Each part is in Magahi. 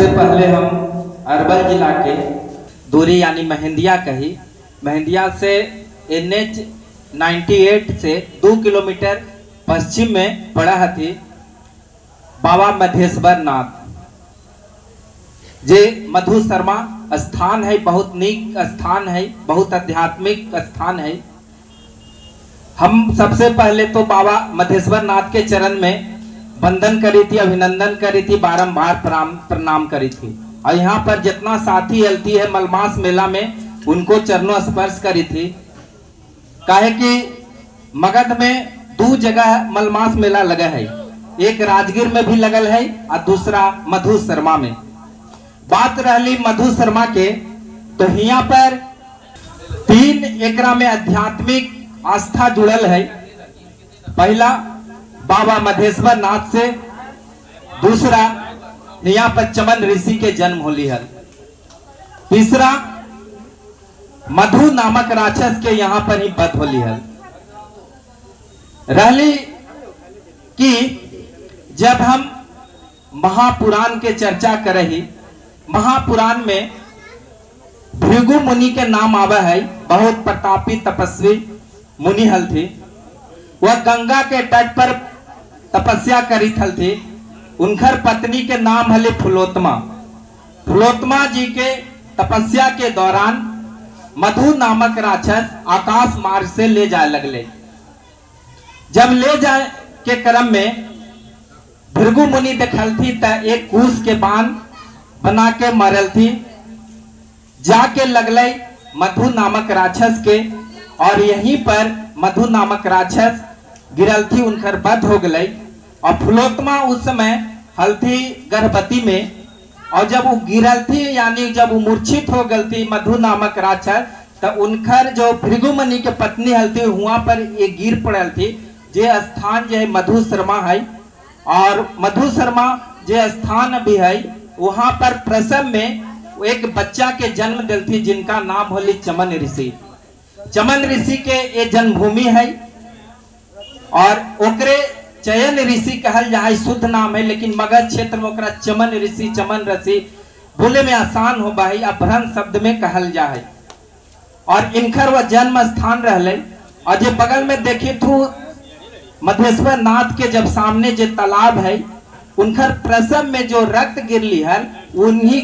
सबसे पहले हम अरवल जिला के दूरी यानी महेंदिया कही, महेंदिया से NH 98 से 2 किलोमीटर पश्चिम में पड़ा हथी बाबा मधेश्वर नाथ जे मधु शर्मा स्थान है। बहुत नीक स्थान है, बहुत आध्यात्मिक स्थान है। हम सबसे पहले तो बाबा मधेश्वर नाथ के चरण में वंदन करी थी, अभिनंदन करी थी, बारंबार प्रणाम करी थी। और यहाँ पर जितना साथी हलती है मलमास मेला में उनको चरणों स्पर्श करी थी। काहे कि मगध में 2 जगह मलमास मेला लगा है, एक राजगीर में भी लगल है और दूसरा मधु शर्मा में। बात रहली मधु शर्मा के, तो यहाँ पर 3 एकरा में आध्यात्मिक आस्था जुड़ल है। पहला बाबा मधेश्वर नाथ से, दूसरा यहाँ पर चमन ऋषि के जन्म होली है, तीसरा मधु नामक राक्षस के यहाँ पर ही वध होली है। रहली कि जब हम महापुराण के चर्चा करही, महापुराण में भृगु मुनि के नाम आवा है, बहुत प्रतापी तपस्वी मुनि हल थी। वह गंगा के तट पर तपस्या करी थल थी। उनकर पत्नी के नाम हले फुलोत्मा। फुलोत्मा जी के तपस्या के दौरान मधु नामक राक्षस आकाश मार्ग से ले जाए लगले। जब ले जाए के क्रम में भृगु मुनि देखल थी त एक कुश के बाण बना के मरल थी, जाके लगले मधु नामक राक्षस के, और यहीं पर मधु नामक राक्षस गिरल थी, उनकर वध हो गए। और फुलोत्मा उस समय हल्थी गर्भवती में, और जब वो गिरल थी यानी जब वो मूर्छित हो गई थी मधु नामक राक्षस, तो उनकर जो भृगुमुनि के पत्नी हल्थी वहां पर ये गिर पड़ल थी। जे स्थान जो है मधु शर्मा है, और मधु शर्मा जे स्थान भी है वहां पर प्रसव में एक बच्चा के जन्म दिल थी जिनका नाम होली चमन ऋषि। चमन ऋषि के ये जन्मभूमि है और ओकरे चयन ऋषि कहल जाए, शुद्ध नाम है, लेकिन मगध क्षेत्र में ओकरा चमन ऋषि, चमन ऋषि बोले में आसान हो भाई, अपभ्रंश शब्द में कहल जाए। और इनकर वह जन्म स्थान रहले। और जे बगल में देखे थू मधेश्वर नाथ के जब सामने जे तालाब है, उनकर प्रसव में जो रक्त गिरली है उन्हीं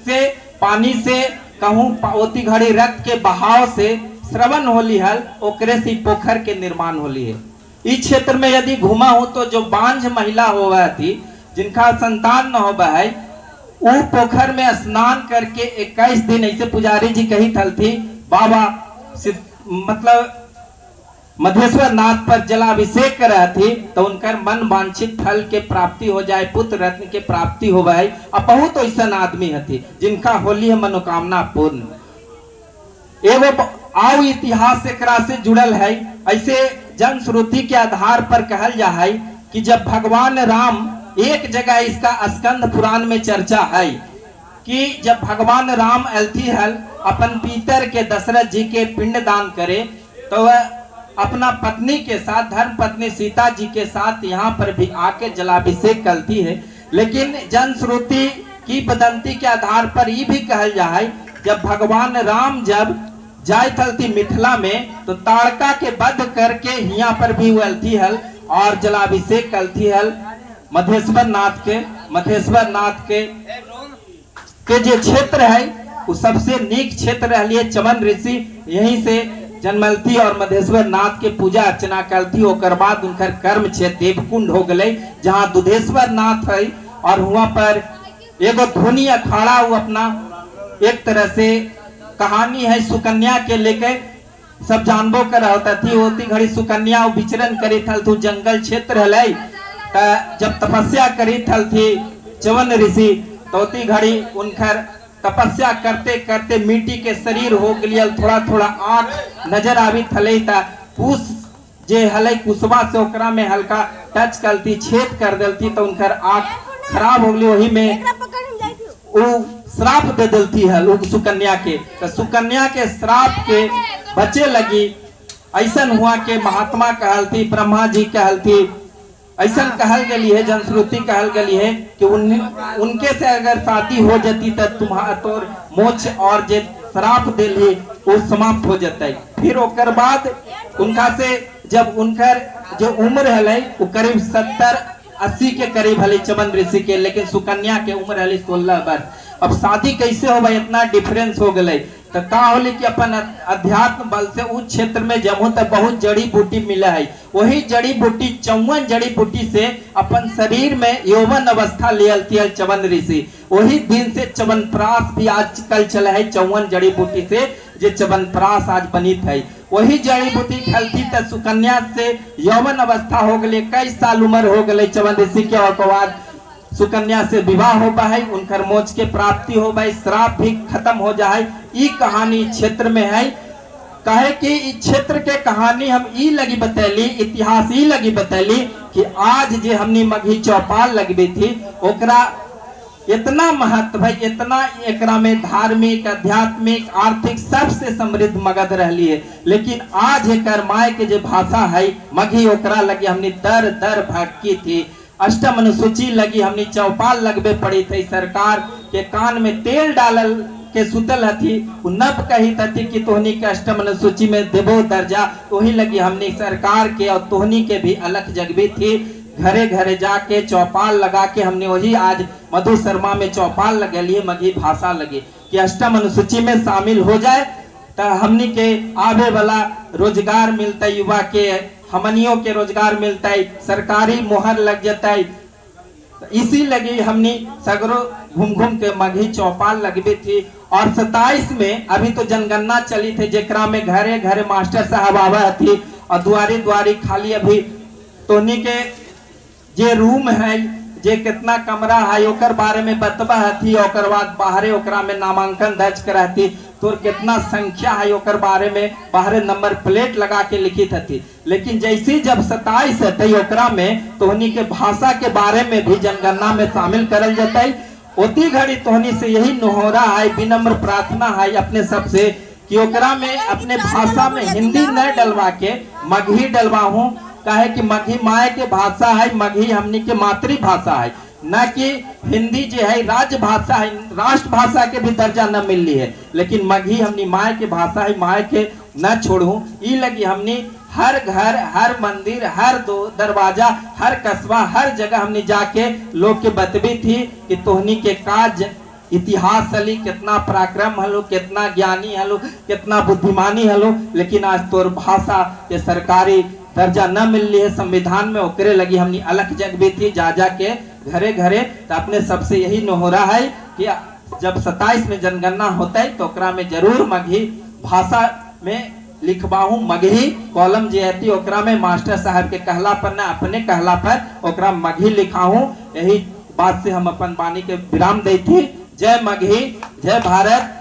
से पानी से कहूँ ओती घड़ी रक्त के बहाव से श्रवण होली हल, ओकरे से पोखर के निर्माण होली है। इस क्षेत्र में यदि घुमा हो तो जो बांझ महिला होवा थी जिनका संतान न होवा है, वो पोखर में स्नान करके 21 दिन ऐसे पुजारी जी कही थल थी बाबा मतलब मधेश्वर नाथ पर जलाभिषेक कर रहा थी, तो उनकर मन वांछित फल के प्राप्ति हो जाए, पुत्र रत्न के प्राप्ति हो जाए। और बहुत ऐसा आदमी हथी जिनका होली है मनोकामना पूर्ण। एगो आओ इतिहास एकरा से जुड़ल है। ऐसे जनश्रुति के आधार पर कहल जा है कि जब भगवान राम, एक जगह इसका स्कंद पुराण में चर्चा है कि जब भगवान राम अलथी हल अपन पितर के दशरथ जी के पिंडदान करे, तो वह अपना पत्नी के साथ, धर्म पत्नी सीता जी के साथ यहाँ पर भी आके जलाभिषेक करती है। लेकिन जनश्रुति की बदंती के आधार पर ये भी कहल जा है जब भगवान राम जब जाय थलती मिथिला में, तो ताड़का के वध करके यहाँ पर भी वो अलथी हल और जलाभिषेक करती हल मधेश्वर नाथ के। मधेश्वर नाथ के जो क्षेत्र है वो सबसे नीक क्षेत्र रही। चमन ऋषि यहीं से जन्मलती और मधेश्वर नाथ के पूजा अर्चना करती। ओकर बाद उनकर कर्म क्षेत्र देवकुंड हो गए जहाँ दुधेश्वर नाथ है, और वहां पर एगो धुनी अखाड़ा वो अपना एक तरह से कहानी है सुकन्या के लेके सब जानबो कर होता थी। होती घड़ी सुकन्या वो विचरण करी थल तू जंगल क्षेत्र हलै, त जब तपस्या करी थल थी चवन ऋषि, तो होती घड़ी उनकर तपस्या करते करते मिट्टी के शरीर हो गया, थोड़ा थोड़ा आंख नजर आवी थले, ता कुश जे हलै कुशवा से ओकरा में हल्का टच करती छेद कर देती, तो उनकर आंख खराब हो गई। वही में वो श्राप दे देती है वो सुकन्या के, तो सुकन्या के श्राप के बचे लगी ऐसा हुआ के महात्मा कहलती, ब्रह्मा जी कहलती ऐसा कहल गई है, जनश्रुति कहल गई है कि उनके से अगर शादी हो जाती तो तुम्हारा तोर मोक्ष और जे श्राप दिली वो समाप्त हो जाता। फिर ओकर बाद उनका से जब उनकर जो उम्र हलै वो करीब 70-80 के करीब हलै च्यवन ऋषि के, लेकिन सुकन्या के उम्र हलै 16 वर्ष। अब शादी कैसे हो भाई, इतना डिफरेंस हो गए। तो का होली कि अपन अध्यात्म बल से उस क्षेत्र में जमू तो बहुत जड़ी बूटी मिला है, वही जड़ी बूटी 54 जड़ी बूटी से अपन शरीर में यौवन अवस्था लियल थियल च्यवन ऋषि। वही दिन से च्यवनप्राश भी आजकल चला है, 54 जड़ी बूटी से जे च्यवनप्राश आज बनित है। वही जड़ी बूटी खलती तो सुकन्या से यौवन अवस्था हो गई, 21 साल उम्र हो गई च्यवन ऋषि के। और बाद सुकन्या से विवाह हो पाए, उनकर मोक्ष के प्राप्ति हो पाए, श्राप भी खत्म हो जाए। ई कहानी क्षेत्र में है। काहे कि ई क्षेत्र के कहानी हम ई लगी बतैली, इतिहास ई लगी बतैली कि आज जे हमनी मगही चौपाल लगबी थी ओकरा इतना महत्व है, इतना एकरा में धार्मिक, आध्यात्मिक, आर्थिक सबसे समृद्ध मगध रहली है। लेकिन आज एकर माय के जे भाषा है मगही, ओकरा लगी हमनी दर दर भटकी थी। अष्टम अनुसूची लगी हमनी चौपाल लगबे पड़ी थी, सरकार के कान में तेल डालल के सुतल हथी, उ नब कही थी कि तोहनी के अष्टम अनुसूची में देबो दर्जा। वही लगी हमनी सरकार के और तोहनी के भी अलग जगबी थी। घरे घरे जाके चौपाल लगा के हमने वही आज मधु शर्मा में चौपाल लगेली मगही भाषा लगी कि अष्टम अनुसूची में शामिल हो जाए तो हमनी के आवे वाला रोजगार मिलता, युवा के हमनियों के रोजगार मिलता है, सरकारी मोहर लग जाता है। इसी लगी हमनी सगरो घूम घूम के मगही चौपाल लगबी थी। और 27 में अभी तो जनगणना चली थी जेकरा में घरे घरे मास्टर साहब आवा थी और दुआरी दुआरी खाली अभी तोहनी के जे रूम है, जे कितना कमरा है ओकर बारे में बतबा हथी, ओकर बाद बाहरे ओकरा में नामांकन दर्ज कराती, तोर कितना संख्या है ओकर बारे में बाहरे नंबर प्लेट लगा के लिखित हथी। लेकिन जैसे जब 27 है ओकरा में तोहनी के भाषा के बारे में भी जनगणना में शामिल करल जाता। ओती घड़ी तोहनी से यही नोहरा है, विनम्र प्रार्थना है अपने सबसे कि ओकरा में अपने भाषा में हिंदी न डलवा के मगही डलवाहूं। काहे कि मगही माय के भाषा है, मगही हमनी के मातृभाषा है, न कि हिंदी जो है राज्य भाषा है, राष्ट्रभाषा के भी दर्जा न मिलली है। लेकिन मगही हमनी माय के भाषा है, माय के न छोड़ू। ई लगी हमनी हर घर, हर मंदिर, हर दो दरवाजा, हर कस्बा, हर जगह हमनी जाके लोग के बतबी थी कि तोहनी के काज इतिहास हली, कितना पराक्रम हलो, कितना ज्ञानी हलो, कितना बुद्धिमानी हलो, लेकिन आज तोर भाषा के सरकारी दर्जा न मिलली है संविधान में। ओकरे लगी हमनी अलग जगबी थी जा जा के घरे घरे। तो अपने सबसे यही नोहरा है कि जब 27 में जनगणना होता है तो ओकरा में जरूर मगही भाषा में लिखबाहू। मगही कॉलम जे है ओकरा में मास्टर साहब के कहला पर न अपने कहला पर ओकरा मगही लिखाहू। यही बात से हम अपन वाणी के विराम दै थी। जय मगही, जय भारत।